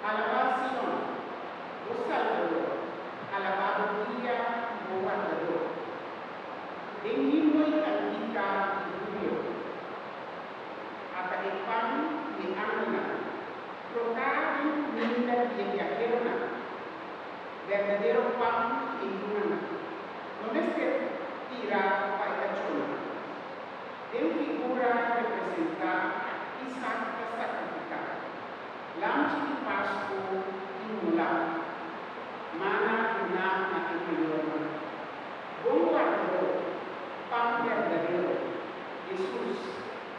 Alabá Sion, bo Salbador, alabá bo Guia i bo Wardador. Den himno i kantika di hubilo. Ata e pan di e angelnan, troká den kuminda di e biaheronan, berdadero pan di e yunan, no mester tira pa e kachónan. Den figura representá Isaac ta sakrifiká, lamchi di Pasku inmolá, mana duná na e mayornan. Bon Wardadó, pan berdadero, Hesus,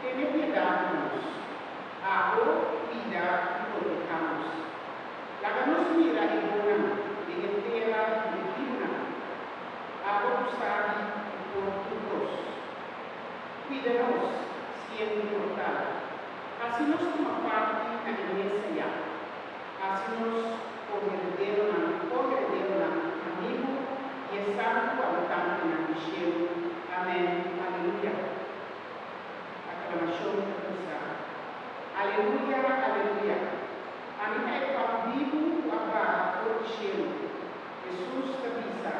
tene piedat di nos. Abo cuida y proteha nos. Laga nos mira e bonnan den e tera di e bibunan. Abo cu sabi y por tur cos. Cuida nos, siendo mortal. Haci nos tuma parti na e mesa ya. Haci nos coherederonan, coherederonan, amigo di e santu habitantenan di shelu. Amen. Aleluya. Aklamashon ta bisa, Aleluya, aleluya! Ami ta e pan bibu ku a baha for di shelu. Hesus ta bisa,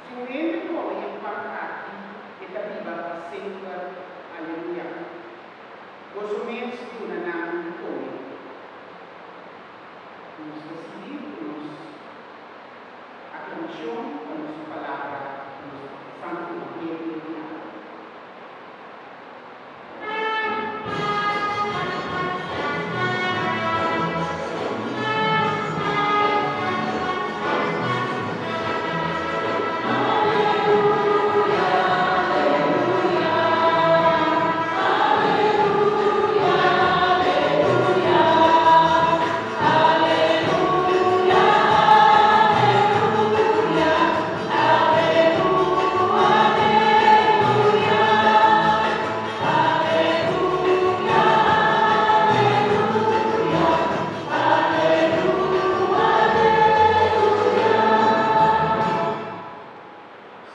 Si un hende kome e pan aki, e ta biba pa semper. Aleluya! Boso mes duna nan di kome. Nos ta sigui ku nos aklamashon pa nos Palabra, nos Santu Evangelio di awe.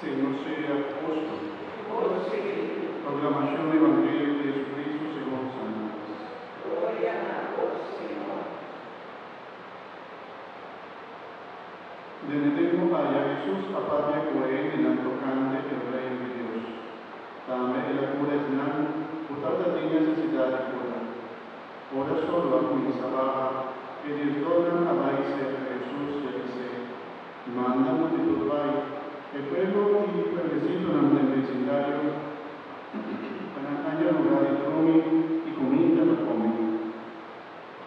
Señor sea ku boso. Proklamashon di Evangelio di Jesucristo segun San Lucas. Den e tempu aya Hesus a papia ku e hendenan tokante e Reino di Dios. Tambe el a kura esnan ku tabata tin nesesidat di kura. Ora solo a kuminsá baha, e diesdosnan a bai serka Hesus i a bis'é, Manda multitut bai, e pueblo i pueblecitonan den besindario, pa nan haña lugá di drumi i kuminda pa kome.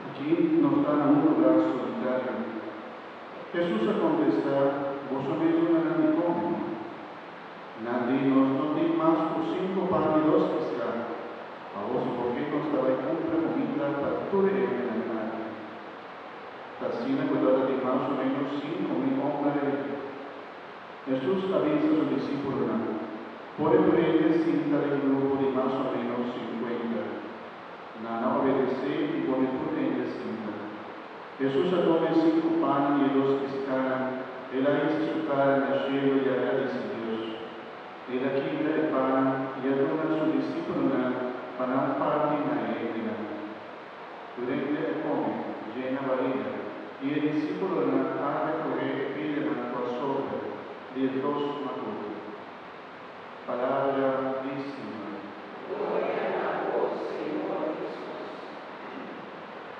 Aki nos ta na un lugá solitario. Hesus a kontestá, Boso mes duna nan di kome. Nan di, Nos no tin mas ku sinku pan i dos piská. Awor si por ke nos ta bai kumpra kuminda pa tur e hendenan aki? Ta asina ku tabata tin mas o ménos 5000 hòmber ei. Hesus a bisa su disípulonan, Pone tur hende sinta den grupo di mas o ménos sinkuenta. Nan a obedesé i pone tur hende sinta. Hesus a tuma e sinku pan i e dos piskánan, el a hisa su kara na shelu i a gradisí Dios. El a kibra e pan i a duna su disípulonan pa nan parti na e hendenan. Tur hende a kome, yena bariga, i e disípulonan a rekohé e pidanan ku a sobra di e dos makutu. Palabra di Señor.